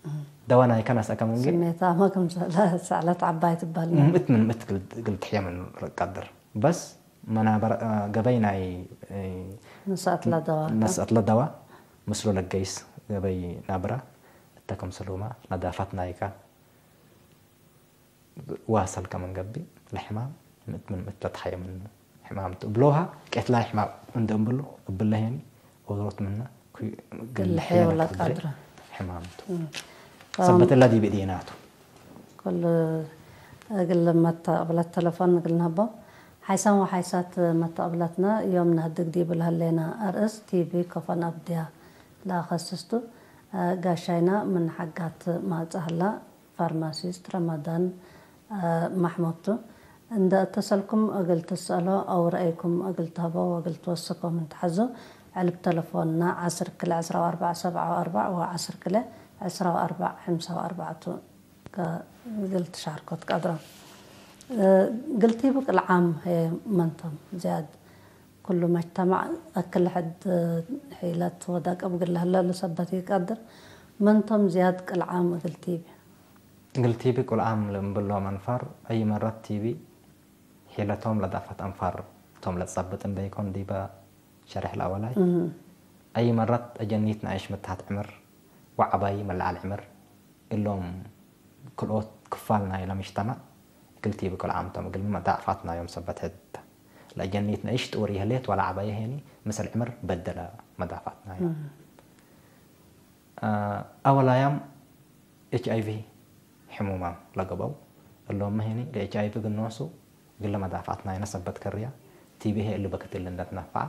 እም። ደዋ ናይከ ነስአከ ምን ጊ? ስሜታመ ክምሰለ ሰዕለት ዐባይ ትበል። ምእት ምን ምእት እግል፣ እግል ትሕየ ምኑ ለትቀድር። በስ መናበረ፣ አ፣ ገበይ ናይ፣ እ፣ ነስአት ለደዋ። ነስአት ለደዋ ምስሉ ለገይስ ገበይ ናብረ እተ ክምሰልሁመ ነዳፈት ናይከ ዋሰልከ ምን ገብእ፣ ለሕማም ምእት ምን ምእት ለትሐየ ምኑ ሕማም ቱ። እብሎሃ ቄትላይ ሕማም እንዴ እምብሉ፣ እብለ ሄኒ ኦሮት ምነ ኩ-፣ እግል ልሕየ ልሕየ ወለ ለትግበእ ቃድረ። ሕማም ቱ። እም። ሰበት እለ ዲብ እዴና ቱ። ክሉ እግል መተቅብለት ተለፎን እግል ነሀቦ። ሓይሳም ወሓይሳት መተቅብለትነ፣ ዮም ነሀድግ ዲብ ለህሌነ አርእስ ቲቢ ከፎን አብድያ ለአከስስ ቱ። ጋሻይነ ምን ሐጋት ማጽእ ሀላ። ፋርማሲስት ረመዳን፣ አ፣ ማሕሙድ ቱ። እንደ እተሰልኩም እግል ትሰአሎ አው ረአይኩም እግል ተሀቦ ወእግል ትወስኮ ምን ተሐዙ፣ ዕልብ ተለፎንና ዐስር ክልኤ ዕስራ ወአርበዕ ሰብዓ ወአርበዕ ወዐስር ክልኤ ዕስራ ወአርበዕ ሕምሳ ወአርበዕ ቱ። ከ-፣ እግል ትሻርኮ ትቀድሮ። እ፣ እግል ቲቢ ቅልዓም ህዬ መንቶም ዝያድ? ኩሉ መጅተማዕ አክል ሕድ ሒለት ወደቅብ እግል ለህለ እሉ ሰበት ኢቀድር። መንቶም ዝያድ ቅልዓም እግል ቲቢ? እግል ቲቢ ቅልዓም ለእምብሎም አንፋር፣ አይ መረት ቲቢ ሒለቶም ለዳፈት አንፋር ቶም ለትጸብጥ እንዴ ኢኮን ዲበ ሸሬሕ ለአወላይ። እህ። አይ መረት አጀኒት ነአይሽ ምትሐት ዕምር ወዐባይ መለዐል ዕምር እሎም ክልኦት ክፋል ናይለ ምጅተመዕ እግል ቲቢ ቅልዓም ቶም፣ እግልሚ መዳዕፋት ናዮም ሰበት ሕድ ተ። ለአጀኒት ነአይሽ ጥውር ይህሌት ወለዐባየ ሄኒ፣ ምስል ዕምር በደለ መዳፋት ናዮም። እም። አ፣ አወላያም ኤች አይ ቪ ሕሙማም ለገብአው፣ እሎምመ ሄኒ ለኤች አይ ቪ እግል ኖሱ እግለ መዳፋት ናይነ ሰበት ከርያ፣ ቲቢ ህዬ እሊ በክት እሊ እንደ ትነፈዐ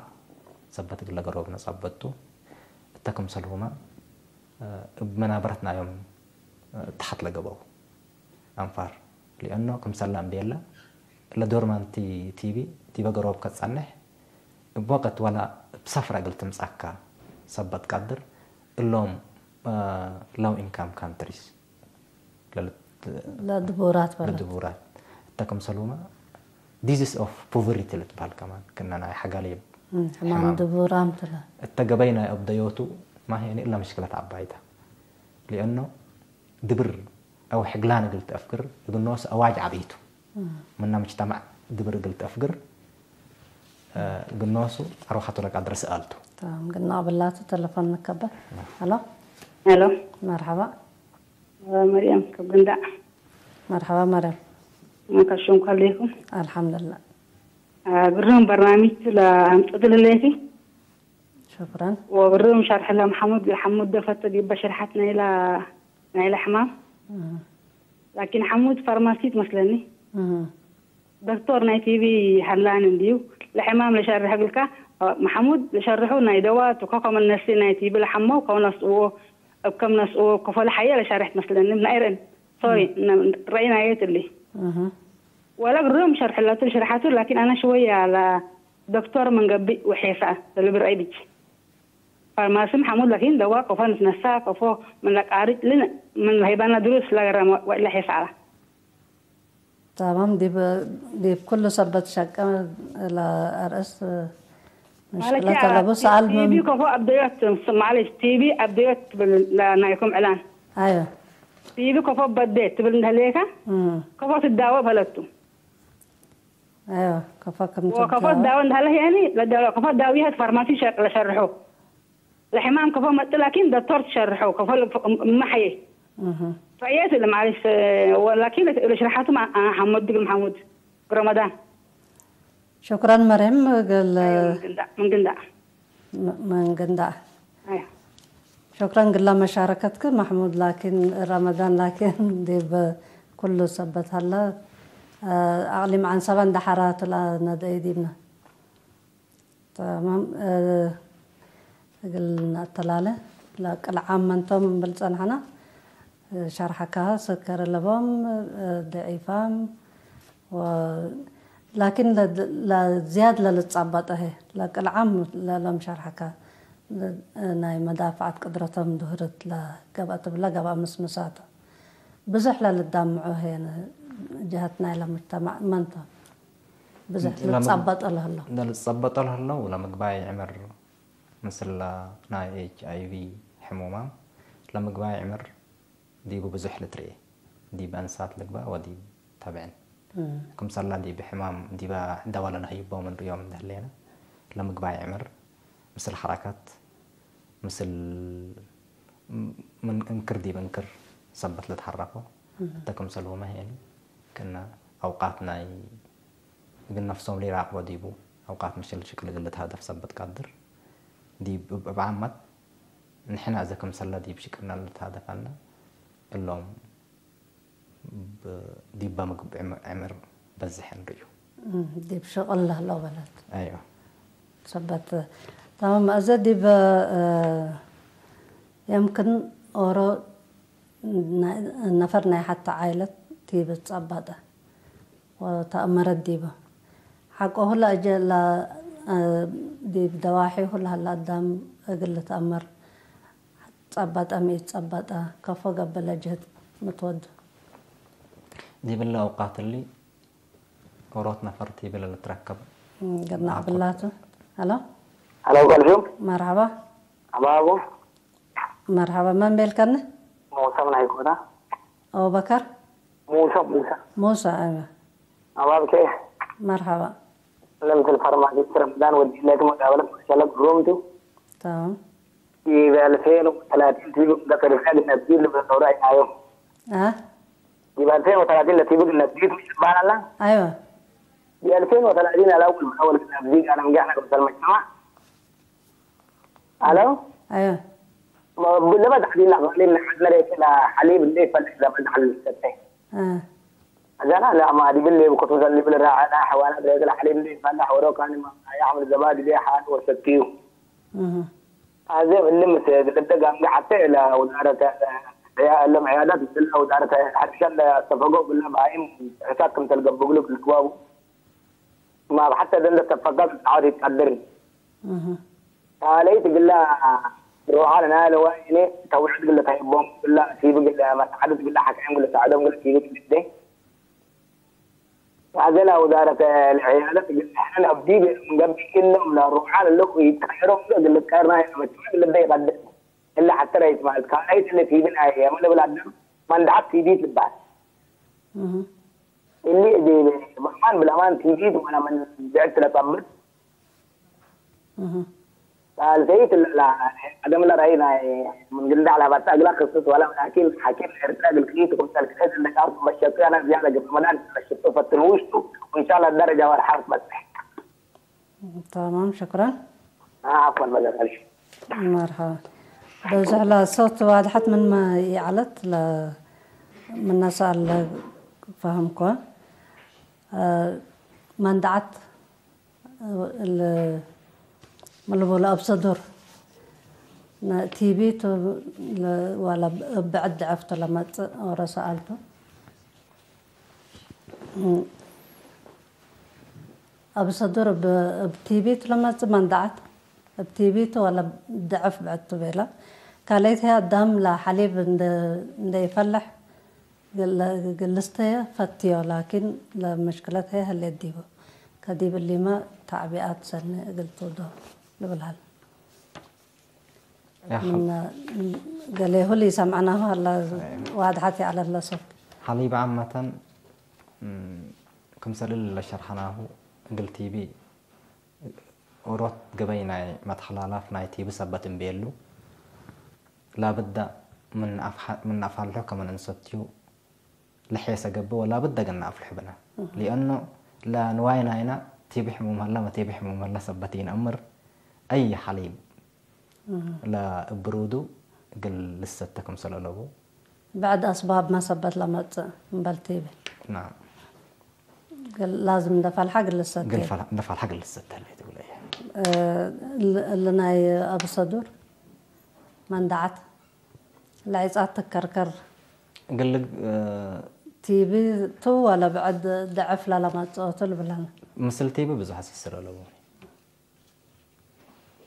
ሰበት እግለ ገሮብ ነጸበቱ። እተ ክምሰልሁመ፣ አ፣ እብ መናበረት ናዮም፣ አ፣ ተሐት ለገብአው። አንፋር። ሊአኖ ክምሰለ እምቤለ፣ ለዶርማንቲ ቲቢ ዲበ ገሮብ ከትጸንሕ፣ እብ ወቅት ወላ እብ ሰፍረ እግል ትምጸካ ሰበት ቀድር፣ እሎም፣ አ፣ low income countries ለልት-፣ ለድቡራት በለት። ለድቡራት። እተ ክምሰሉመ disease of poverty ልትበሀል ከማን፣ ክነ ናይ ሐጋሌብ እም፣ ሕማም ሕማም። ድቡራም ትለ። እተ ገበይ ናይ አብደዮቱ ማሄኒ እለ ምሽክለት ዐባይተ። ሊአኖ ድብር አው ሕግላን እግል ተአፍግር እግል ኖሱ አዋጅ ዐቢ ቱ። እም። ምነ ምጅተማዕ ድብር እግል ተአፍግር፣ እ፣ እግል ኖሱ አርወሐቱ ለቀድረ ሰአል ቱ። ተማም፣ ግን አብላቱ ተለፎን ንከበ። ናም። ሀሎ። ሄሎ። መርሐባ። መርየም ከብግንዳዕ። መርሐባ መርየም። ከሹም ከሌኩም። አልሐምዱሊላህ። ግርም በርናሚጅ ለአምጽእ ልሌኪ። ሹክረን። ወግርም ሸርሕ ለመሐሙድ፣ ሐሙድ ደፈት ዲበ ሽርሐት ናይላ፣ ናይላ ሕማም። እህ። ላኪን ሐሙድ ፋርማሲት መስለኒ። እህ። ዶክቶር ናይ ቲቢ ሀላን እንዲዩ ለሕማም ለሸርሕ እግልካ፣ መሐሙድ ለሸርሑ ናይ ደዋ ቱ ከኮመ ነሲ ናይ ቲቢ ለሐመው ከው ነስእዎ፣ እብ ከም ነስእዎ፣ ከፎ ለሐየ ለሸርሕት መስለኒ። ናይ ርእን፣ ሶሪ፣ እህ። ነ-፣ ረአይ ናየት እሊ። እህ። ወለ ግሩም ሸርሕ ለቱ ሽርሓቱ፣ ላኪን አነ ሽወያ ለዶክቶር ምን ገብእ ወሔሳ ለልብል ረአይ ብች። ፋርማሲ መሐሙድ ላኪን ደዋ ከፎ ንትነሳ፣ ከፎ ምን ለቃርጭ ልን ምን ለሀይባና ድሩስ ለገረመ ወእለ ሔሳ አላ። ተማም። ዲብ፣ ዲብ ኩሉ ሰበት ሸቀ ለአርእስ ምሽክለት ማለትያ አለቡ። ሰአል ቲቢ ምን ከፎ አብደዮት፣ ማለሽ ቲቢ አብደዮት ትብል ለናይኩም ዕላን። አዮ። ቲቢ ከፎ በዴ ትብል እንደህሌካ እም። ከፎ ትዳወብ ሀለቱ። አዮ፣ ከፎ ከም ወከፎ ትዳወብ። ትዳወ እንደህለ ያኒ ለዳወ ከፎ ዳዊሀት ፋርማሲ ሸ-፣ ለሸርሑ። ለሕማም ከፎ መጥ ላኪን ዶክቶር ትሸርሑ፣ ከፎ ለ-፣ እመ ሐዬ። እህ። ፈየት ለማሪፍ ወላኪን ለሽርሓቱ ማ-፣ አ-፣ ሐመድ ድግል መሐሙድ ረመዳን። ሹክረን መርየም፣ እግል አዮ፣ ምን ግንዳ፣ ምን ግንዳ። ም-፣ ምን ግንዳ። አዮ። ሹክረን ግላ መሻረከትክ መሕሙድ፣ ላኪን ረመዳን ላኪን ዲብ ኩሉ ሰበት ሀለ፣ አ-፣ አቅሊም ዐንሰበ እንደ ሐራቱ ለነደኢ ዲብነ። ተማም፣ እ፣ እግል ነአተላለ፣ ለቅልዓም መንቶም እምብል ጸንሐና፣ እ፣ ሸርሐካሀ ስከር ለቦም፣ እ፣ ደዒፋም፣ ወ-፣ ላኪን ለ-፣ ለዝያድ ለልትጸበጠ ህዬ፣ ለቅልዓም ለሎም ሸርሐካ፣ ለ-፣ ናይ መዳፍዐት ቅድረቶም ድሁርት ለገብአ ትብለ ገብአ ምስምሳተ። ብዙሕ ለልዳምዖ ህዬ ጀሀት ናይለ ሙጅተማዕ መንቶም። ብዙሕ ለምግ-፣ ልትጸበጦ ለህለው። ለልትጸበጦ ለህለው ለምግባይ ዕምር፣ ምስል ናይ ኤች አይ ቪ ሕሙማም ለምግባይ ዕምር ዲቡ ብዙሕ ልትርኤ፣ ዲብ አንሳት ልግበእ ወዲብ ተብዕን። እም። ክምሰላ ዲብ ሕማም ዲበ ደዋ ለነህይቦም እንርእዮም እንደ ህሌነ፣ ለምግባይ ዕምር ምስል ሐረካት፣ ምስል ም-፣ ምን እንክር ዲብ እንክር ሰበት ልትሐረኮ፣ እም። እተ ክምሰልሁመ ህዬኒ፣ ክእነ አውቃት ናይ እግል ነፍሶም ለኢራቅቦ ዲቡ፣ አውቃት ምሽል ሽቅል እግል ልትሀደፍ ሰበት ቃድር። ዲብ እብ፣ እብ ዓመት ንሕነ እዘ ክምሰለ ዲብ ሽቅልነ ልትሀደፍ ዐልነ፣ እሎም ብ-፣ ዲብ በምግብ ዕም-፣ ዕምር በዝሕ እንርእዩ። እም፣ ዲብ ሽቅል ለህለው በለት። አይወ። ሰበት። ተማም። እዘ ዲብ፣ እ፣ የምክን ኦሮ ናይ፣ ነፈር ናይ ሐተ ዓይለት ቲብ ትጸበጠ ወተአመረት ዲበ። ሐቆሁ ለእጀ ለ-፣ እ፣ ዲብ ደዋሒሁ ለሀለ አዳም እግል ልትአመር ጸበጠ ሚ ኢትጸበጠ፣ ከፎ ገብእ ለጅህድ ምትወዱ። ዲብለ አውቃት እሊ ኦሮት ነፈር ቲብለ ልትረከብ። እም፣ ገናዕ ናቁት። ብላቱ። ሀሎ። ሀሎ፣ ቀልሹም። መርሐባ። አባቡ። መርሐባ፣ መን ቤልከኒ? ሙሰ ምን አይኮታ? አቡበከር? ሙሰ፣ ሙሰ። ሙሰ፣ አይወ። አባብ ኬፍ? መርሐባ። ለምስል ፈርማሲት ረመዳን ወዲለት መቃበለት ማሻአላህ ግሩም ቱ። ተማም። ዲብ አልፌን ወተላቲን ቲቢ እንደ ተሪፋ ግነብዲት ልብለ ዶረ አይናዮ። አ? ዲብ አልፌን ወተላቲን ለቲቢ ግነብዲት ምሽ ባላላ? አይወ። ዲብ አልፌን ወተላቲን አላውል አወል ግነብዲት አለምጋና ክምሰል መጅተማ። አሎ? አዮ። ለበድ ሐዲና ቃሊም ለሐድ መሬት ለሐሊብ እንዴ ይፈልግ ለበድ ሐል ልሰተ። አ። አዛና ለአማዲ ብሌ ብኮቱ ዘሊ ብለ ራዐና ሐዋና ብሬት ለሐሊብ እንዴ ይፈልግ ወሮ ካን ማ ያዕምል ዘባድ ቤ ሐል ወሰትዩ። እህ። አዜ እልም ስ-፣ ግልብደ ጋምገ ሐቴ ለውዳረተ፣ ያ እልም ዕያዳት ብለ ውዳረተ ሐድሸን ለአስተፈጎ ብለ ባይም ሕሳብ ክም ተልገብግሉ ግልግባቡ። ማብ ሐተ ደንደ ተፈቀድ ዐድ ይትቀድር። እህ። ታለይት እግላ ሮሓ ለናለ ወእኔ ተውዕድ እግለ ተህቦም እግላ ቲብ እግለ መስዓደት እግለ ሐካይም እግለ ሰዕዶም እግለ ቲብ እግለ ደ። አዘላ ወዛረት ለዕያደት እግለ ሕነ አብዲብ እንገብእ እሎም ለሮሓ ለለው ይትቀየሮም እግለ ቀርና ያመት እግለ ደ ይቀድር። እለ ሐተ ረይት ማለት ካለይት እለ ቲብን አየ የመለ ብላደም መንዳዓት ቲቢት ልባል። እህ። እሊ እዴ በማን ብለማን ቲጂት ወለ ምን ብዕድ ለጸብጥ። እህ። ሳልሰይት እለ ቀደም ለረአይ ናይ ምን ግንዳዕ ለሀበተ እግለ ክስት ወለ መሻኪል ሐኪም ኤርትራ እግል ክኢቱ ክምሰል ክእት እንደ ቃልኩም መሸቱ ያለ ዝያደ ግብረ መዳን ለሽቱ ፈትኑ ውሽቱ ወኢንሻአላህ ደረጃ ወርሓ ትበጽሕ። ተማም ሽክራን። አፍወን በዘመርሽ። መርሐባ። በዝሕ ለሶት ዋድሐት ምንመ ይዐለት ለ-፣ ምነ ሰአል ለፈሀምኮ፣ እ፣ መንደዐት እል ምን ልቡለ እብ ሰዱር ነ-፣ ቲቢ ቱ ለ-፣ ወለ እብ ብዕድ ድዐፍቱ ለመጽእ ኦሮ ሰአልቱ። እብ ሰዱር እብ፣ እብ ቲቢ ቱ ለመጽእ መንደዐት እብ ቲቢ ቱ ወለ ድዐፍ ብዕድ ቱ ቤለ። ካልአይት ህይ አዳም ለሐሊብ እንደ፣ እንደ ኢፈልሕ እግል ልስተየ ፈትዮ፣ ላኪን ለመሽክለት ህይ ህሌት ዲቡ። ከዲብ እሊመ ተዕቢኣት ሰኒ እግል ትውዶ ልብል ሀለ። ያህ ምነ ገሌሁ ለኢሰምዐናሁ ሀላ፣ አይ። ዋድሐት ይዐለት ለሶት። ሐሊብ ዓመተን፣ እም፣ ክምሰል እሊ ለሸርሐናሁ እግል ቲቢ ኦሮት ገበይ ናይ መትሐላላፍ ናይ ቲቢ ሰበት እምቤሉ፣ ላብደ ምን አፍሐ-፣ ምን አፋልሑ ከመን እንሰትዩ ለሔሰ ገብእ ወላብደ ገና አፍልሑ ብነ። እህ። ሊአኑ ለንዋይ ናይና ቲቢ ሕሙም ሀለ መ ቲቢ ሕሙም ሀለ ሰበት ኢነአምር፣ አይ ሐሊብ እህ። ለእብ ብሩዱ እግል ልሰተ ክምሰል አለቡ። ብዕድ አስባብ መ ሰበት ለመጽእ እምበል ቲቢ። ናም። እግል ላዝም እንደ ፈልሐ እግል ልሰተ። እግል ፈልሐ፣ እንደ ፈልሐ እግል ልሰተ ህሌት እግለ። እ፣ ል-፣ እሊ ናይ አብ ሰዱር መንደዐት ለዒጻት ትከርከር። እግል፣ እ፣ ቲቢ ቱ ወለ ብዕድ ድዕፍ ለለመጽኦ ቱ ልብለነ። ምስል ቲቢ ብዙሕ አስስር አለቡ።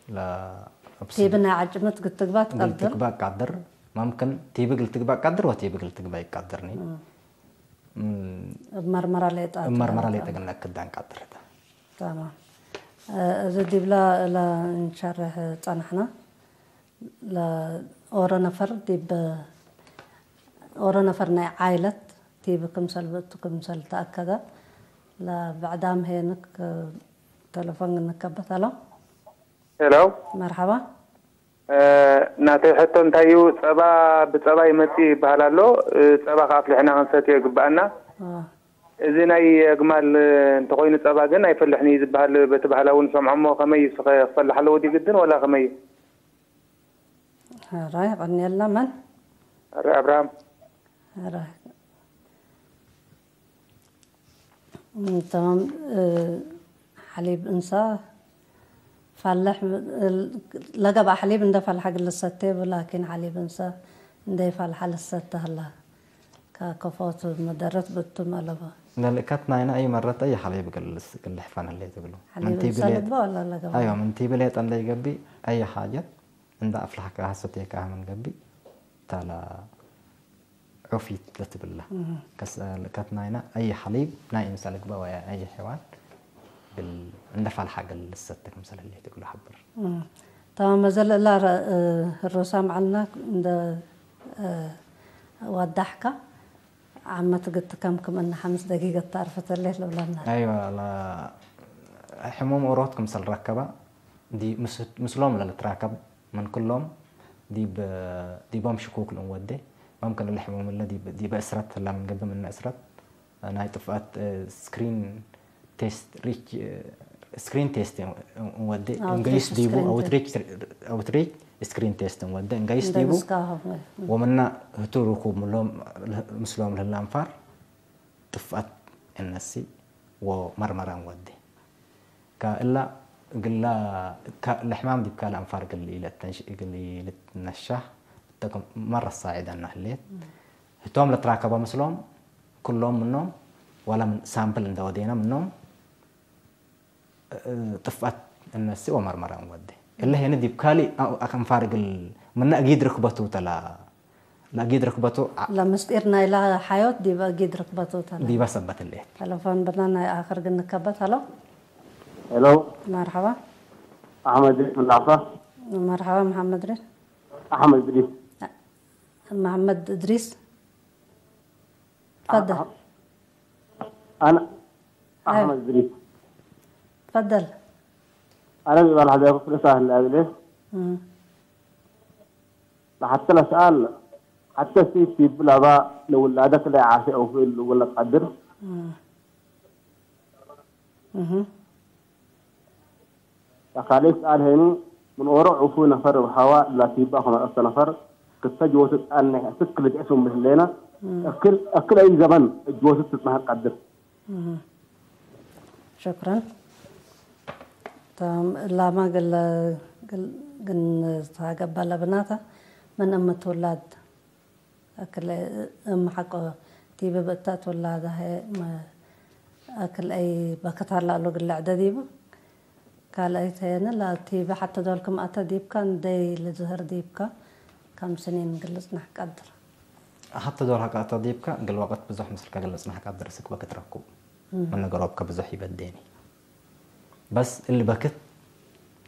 ለአብስል ቲቢ ናይ ዐጭምት እግል ትግባእ እግል ትቀድር። ትግባእ ቀድር። መምክን ቲቢ እግል ትግባእ ቀድር ወቲቢ እግል ትግባእ ይቀድርኒ። እም። እም፣ እብ መርመራ ሌጠ እብ መርመራ ሌጠ እግል ነክዳን ቀድር ተ። ተማም። እ፣ እዚ ዲብላ ለእንሸርሕ ጸናሕና። ለኦሮ ነፈር ዲብ፣ ኦሮ ነፈር ናይ ዓይለት ቲቢ ክምሰል ብእቱ ክምሰል ተአከደ። ለበዕዳም ሄንክ ተለፎን እንከበት። ሄሎ። ሄሎ። መርሐባ። እ፣ ናተይ ሕቶ እንታዩ፣ ጸባ ብጸባ ይመጽእ ይበሃል ኣሎ። እ፣ ጸባ ከአፍልሕና ክንሰትዮ ይግበአና። አ። እዚ ናይ አግማል እንተኮይኑ ጸባ ግን ኣይፈልሕን እዩ ዝበሃል በቲ ባህላዊ ንሰምዖ እሞ ከመይ እዩ? ስኸ ክፈልሕ ኣለዎ ድዩ ግድን ወላ ከመይ እዩ? ሕራይ፣ ቀንየልና መን? ሕራይ አብርሃም። ሕራይ። እም፣ ተማም፣ እ፣ ሐሊብ እንሳ ፋልሕ፣ እ፣ ለገብአ ሐሊብ እንደ ፈልሐ እግል ልሰቴ ቡ፣ ላኪን ሐሊብ እንሳ እንደ ይፈልሐ ልሰተ ህላ። ከከፎቱ መደረት ብቱም አለበ። ለልእከት ናይነ አይ መረት አይ ሐሊብ እግል ልስ-፣ እግል ልሕፈን ህሌት እግሉ። ሐሊብ ምን ቲቢ እንሳ ሌጥ-፣ ልበ ወላ ለገብአ? አይወ፣ ምን ቲቢ ሌጠ እንደ ይገብእ አይ ሓጀት እንደ አፍላሕካህ ሰቴካህ ምን ገብእ፣ ተ ለዑፊት ለትብለ። እህ። ከስ-፣ ልእከት ናይነ አይ ሐሊብ ናይ እንሳ ልግበእ ወይ አይ ሕዋን እግል እንደ ፋልሐ እግል ልሰተ ክምሰል ህሌት እግሉ ሐብር። እም። ተማም፣ መዘል እላ ረ-፣ እ፣ ህሩሳም ዐልነ እንደ፣ እ፣ ወዳሕከ፣ ዓመት ግት ከም ክም እነ ሐምስ ደቂቀት ተአርፈት ህሌት ልብለነ። አይወ፣ ለ-፣ ሕሙም ኦሮት ክምሰል ረከበ፣ ዲ-፣ ምስ-፣ ምስሎም ለልትራከብ ምን ክሎም ዲብ፣ ዲቦም ሽኩክ ልንወዴ። መምክን እለ ሕሙም እለ ዲብ፣ ዲበ እስረት ህላ ምን ገብእ፣ ምነ እስረት ናይ ጥፍአት፣ እ፣ ስክሪን ቴስት፣ ሪች፣ እ፣ ስክሪን ቴስት እንወዴ። አውትሪች እንገይስ ዲቡ ስክሪን ቴስት። አውትሪች፣ አውትሪች ስክሪን ቴስት እንወዴ። እንገይስ እንደ ዲቡ ንስካ ሀብ፣ እ። ወምና ህቱ ርኩብ ምሎም፣ ምስሎም ለህላ አንፋር ጥፍአት እነሲ ወመርመራ እንወዴ። ከእላ እግላ፣ ከ-፣ ለሕማም ዲብ ካልእ አንፋር እግል ኢለተንሽ-፣ እግል ኢልትነሻህ እተ ክም መረ ሳዕደና ህሌት። እም። ህቶም ለትራከበ ምስሎም፣ ክሎም ምኖም፣ ወለ ምን ሳምፕል እንደ ወዴነ ምኖም፣ እ፣ ጥፍአት እነሲ ወመርመራ እንወዴ። እለ ሄነ ዲብ ካልእ አ-፣ አንፋር እግል ምነ አጊድ ርክበቱ ተላ ለአጊድ ርክበቱ አ-፣ ለምስጢር ናይለ ሐዮት ዲበ አጊድ ርክበቱ ተለ። ዲበ ሰበት ህሌት። ተለፎን ብነ ናይ አክር ግንከበት። ሀሎ። ሄሎ። መርሐባ። አሕመድ እድሪስ ምን አፋ? መርሐባ መሐመድ እድሪስ። አሕመድ እድሪስ። መሐመድ እድሪስ። አ-፣ ትፈደል። አ-፣ አነ አሕመድ እድሪስ። ትፈደል። አነ ዲብ አልሐደርኩ ፍልሳህ ለአብሌ። እም። ለሐተ ለሰኣል፣ ሐተ ሲ ቲብ ለባ ለውላደት ለይዓሴ አው ፍል ወለ ቀድር? እም። እህ። ለካልእ ሰኣል ሄኒ፣ ምን ኦሮ ዕፉይ ነፈር እብ ሀዋ ለቲባ ክመ ዐሰ ነፈር፣ ክተ ጅወቱ ጣኔ፣ እስክ ልድዕፍ እምብል ህሌነ፣ እም። እክል፣ እክል አይ ዘመን ጅወቱ ትጽነሐ ቀድር? እህ። ሸክረን። ተማም። እላመ ግለ፣ ግል፣ ግን ተገበ ለብናተ ምን እም ትውላድ አክል እም ሐቆ ቲቢ ብእተ ትውላደ ህይ መ-፣ አክል አይ በክት ሀላ እሉ ግለ ዕደ ዲቡ። ካልአይት ሄነ ለቲቢ ሐተ ዶል ክም አተ ዲብከ እንዴ ልዝህር ዲብከ ከም ስኒን ግልጽ ነሕ ቀድር። ሐተ ዶል ሐቀ አተ ዲብከ እግል ወቅት ብዙሕ ምስልከ ግልጽ ነሕ ቀድር እስክ በክት ረኩብ። እም። ምን ገሮብከ ብዙሕ ይበዴኒ። በስ እሊ በክት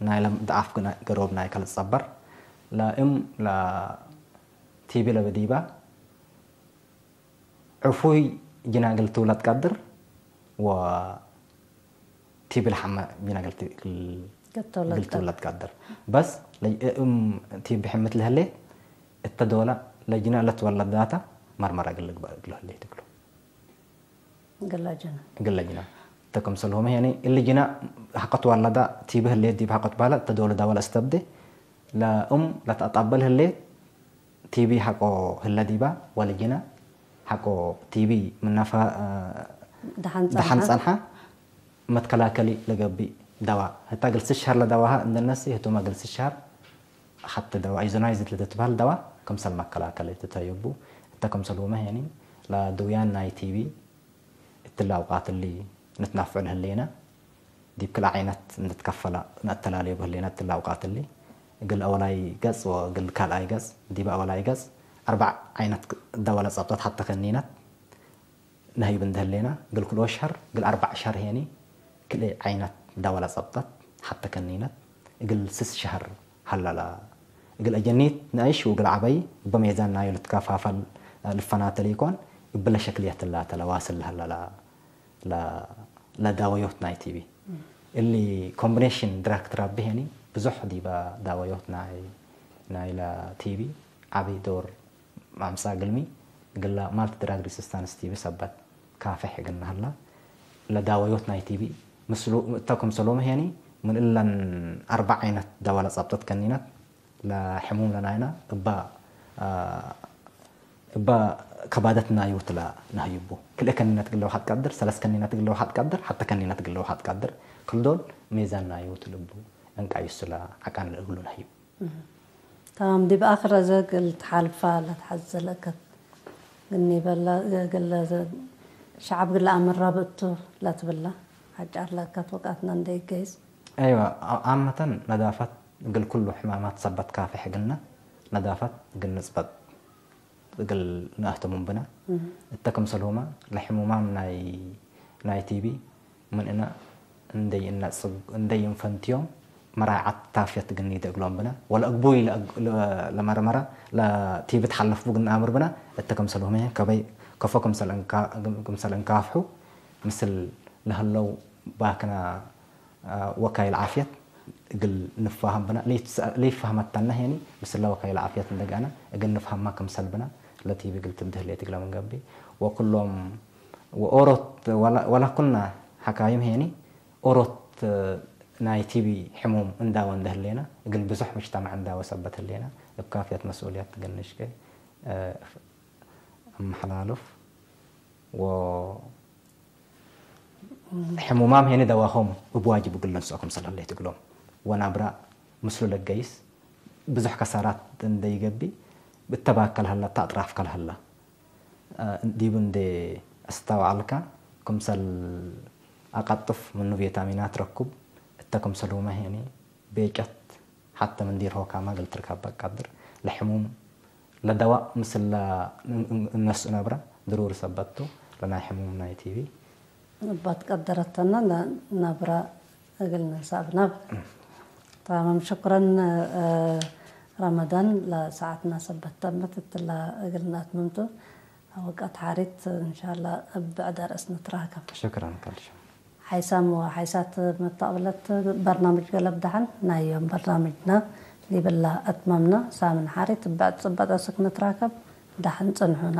ናይለ ደአፍ ግና ገሮብ ናይከ ልትጸበር። ለእም ለቲቢ ለበዲባ ዕፉይ ጅና እግል ትውለድ ቀድር ወቲቢ ለሐመ ጅና እግል ት-፣ እግል እግል ትውለድ ትውለድ ቀድር። በስ ለእም ቲቢ ሕምት ለህሌት እተ ዶለ ለጅና ለትወለዳተ መርመራ እግል ልግበእ እግሉ ህሌት እግሉ። እግለ ጅና። እግለ ጅና። እተ ክምሰልሁመ፣ ያኒ፣ እሊ ጅና ሐቆ ትወለዳ ቲቢ ህሌት ዲብ ሐቆ ትበህለ፣ እተ ዶለ ዳወ ለአስተብዴ፣ ለእም ለተአጣበል ህሌት፣ ቲቢ ሐቆ ህለ ዲባ፣ ወለጅና ሐቆ ቲቢ ምናፈ፣ አ፣ ደሐን ደሐን ጸንሐ። ጸንሐ፣ መትከላከሊ ለገብእ ደዋ። ህታ እግል ስሸህር ለደዋሀ እንደ ነሲ፣ ህቱመ እግል ስሸህር ሐተ ደዋ፣ አይዞናይዝድ ለትትበህል ደዋ፣ ክምሰል መከላከሊ ትተዩቡ። እተ ክምሰልሁመ፣ ያኒ፣ ለድውያን ናይ ቲቢ፣ እትለ አውቃት እሊ ንትናፍዑ ለህሌነ፣ ዲብ ክልኤ ዓይነት እንድትከፈለ ነአተላልዮ በህሌነ እትለ አውቃት እሊ፣ እግል አወላይ ገጽ ወእግል ካልኣይ ገጽ። ዲበ አወላይ ገጽ አርበዕ ዓይነት ደወለ ጸብጠት ሐተ ከኒነት ነህይብ እንደ ህሌነ፣ እግል ክልኦ ሸህር፣ እግል አርበዕ ሸህር ሄኒ ክልኤ ዓይነት ደወለ ጸብጠት ሐተ ከኒነት፣ እግል ስስ ሸህር ሀለለ። እግል አጀኒት ነአይሽ ወእግል ዐበይ እበ ሜዛን ናዩ ልትከፋፈል ልፈናተ ሊኮን፣ እብለ ሸክልየት ላተ ለዋስል ለሀለ ለ-፣ ለ-፣ ለዳወዮት ናይ ቲቢ። እሊ ኮምቢኔሽን ድራግ ትራቢ ሄኒ ብዙሕ ዲበ ዳወዮት ናይ፣ ናይ ለቲቢ ዐቢ ዶር አምጽአ እግልሚ፣ እግለ ማልቲ ድራግ ሪሲስታንስ ቲቢ ሰበት ካፌሕ እግል ነሀላ። ለዳወዮት ናይ ቲቢ ምስሉ እተ ክምሰሎመ ሄኒ ምን እለን አርበዕ ዓይነት ደወለ ጸብጠት ከኒነት፣ ለሕሙም ለናይና እበ፣ አ፣ እበ ከባደት ናዩ ትለ ነህዩቡ። ክልኤ ከኒነት እግል ለውሐጥ ቀድር፣ ሰለስ ከኒነት እግል ለውሐጥ ቀድር፣ ሐተ ከኒነት እግል ለውሐጥ ቀድር። ክል ዶል ሜዛን ናዩ ትልቡ። እንቃይሱ ለዐቃን ለእግሉ ነህዩ። እህ። ተማም። ዲብ አክር አዘ እግል ተሓልፋ ለትሐዜ ለእከት ግኒ በላ፣ እግል ሸዐብ እግል ለአምራ ብእቱ ለትብላ ሐጫር ለእከት ወቃትነ እንዴ ኢገይስ። አይወ፣ አ-፣ አመተን ነዳፈት እግል ኩሉ ሕማማት ሰበት ካፌሕ እግልነ፣ ነዳፈት እግል ንጽበጥ እግል ነአህተሙ ብነ። እህ። እተ ክምሰልሁመ ለሕሙማም ናይ፣ ናይ ቲቢ ምን እነ እንዴ ይእነጽግ፣ እንዴ ይንፈንትዮም መራዓት ታፍየት እግል ኒዴ እግሎም ብነ። ወለአግቡይ ለአግ-፣ ለ-፣ ለመርመረ ለቲቢ ተሐለፍቡ እግል ነአምር ብነ። እተ ክምሰልሁመ ከበይ፣ ከፎ ክምሰል እንካ-፣ ክምሰል እንካፍሑ ምስል ለህለው ባክነ አ፣ ወካይል ዓፍየት እግል ንፋሀም ብነ። ለይትሰ-፣ ለይፋህመተነ ሄኒ፣ ምስለ ወካይል ዓፍየት እንደ ገአነ እግል ንፍሀማ ክምሰል ብነ፣ ለቲቢ እግል ትብድህ ሌት እግለ ምን ገብእ። ወኩሎም ወኦሮት ወላ፣ ወላ ኩልነ ሐካይም ሄኒ፣ ኦሮት ናይ ቲቢ ሕሙም እንዳወ እንደ ህሌነ፣ እግል ብዙሕ ሙጅተማዕ እንዳወ ሰበት ህሌነ፣ እብ ካፍየት መስኡልየት እግል ንሽቄ፣ እ፣ አመሐላሉፍ ወ ሕሙማም ሄኒ ደዋሆም እብ ዋጅብ እግል ለንስኦ ክምሰል ህሌት እግሎም፣ ወናብራ ምስሉ ለገይስ ብዙሕ ከሳራት እንደ ይገብእ፣ እተ ባከ ለሀላ፣ እተ አጥራፍ ከለሀላ፣ ዲቡ እንዴ አስተውዐልከ፣ ክምሰል አቀጥፍ ምኑ ቪታሚናት ረኩብ፣ እተ ክምሰልሁመ ሄኒ ቤጨት ሐተ ምን ዲር ሆካመ እግል ትርከበ ቀድር። ለሕሙም ለደዋእ ምስለ እነስኡ ነብረ ድሩሪ ሰበት ቱ፣ ለናይ ሕሙም ናይ ቲቢ። እባ ትቀደረተነ ለነብረ እግል ንንሳእ ብነብር። እም። ተማም። ሽኩረን፣ እ፣ ረመዳን፣ ለሰዓትና ሰበት ተመት እትለ እግል ነአትምምቱ። ወቀት ሓሪት፣ እንሻላ እብ ብዕድ አርእስ ንትራከብ። ሽክረን ካልሻ። ሓይሳም ወሓይሳት መተቅብለት በርናምጅ ገለብ ደሐን። ናይ ዮም በርናምጅና ዲብላ አትመምነ ሳምን ሐሪት እብ ዕጽበጥ አስክ ንትራከብ፣ ደሐን ጽንሑነ።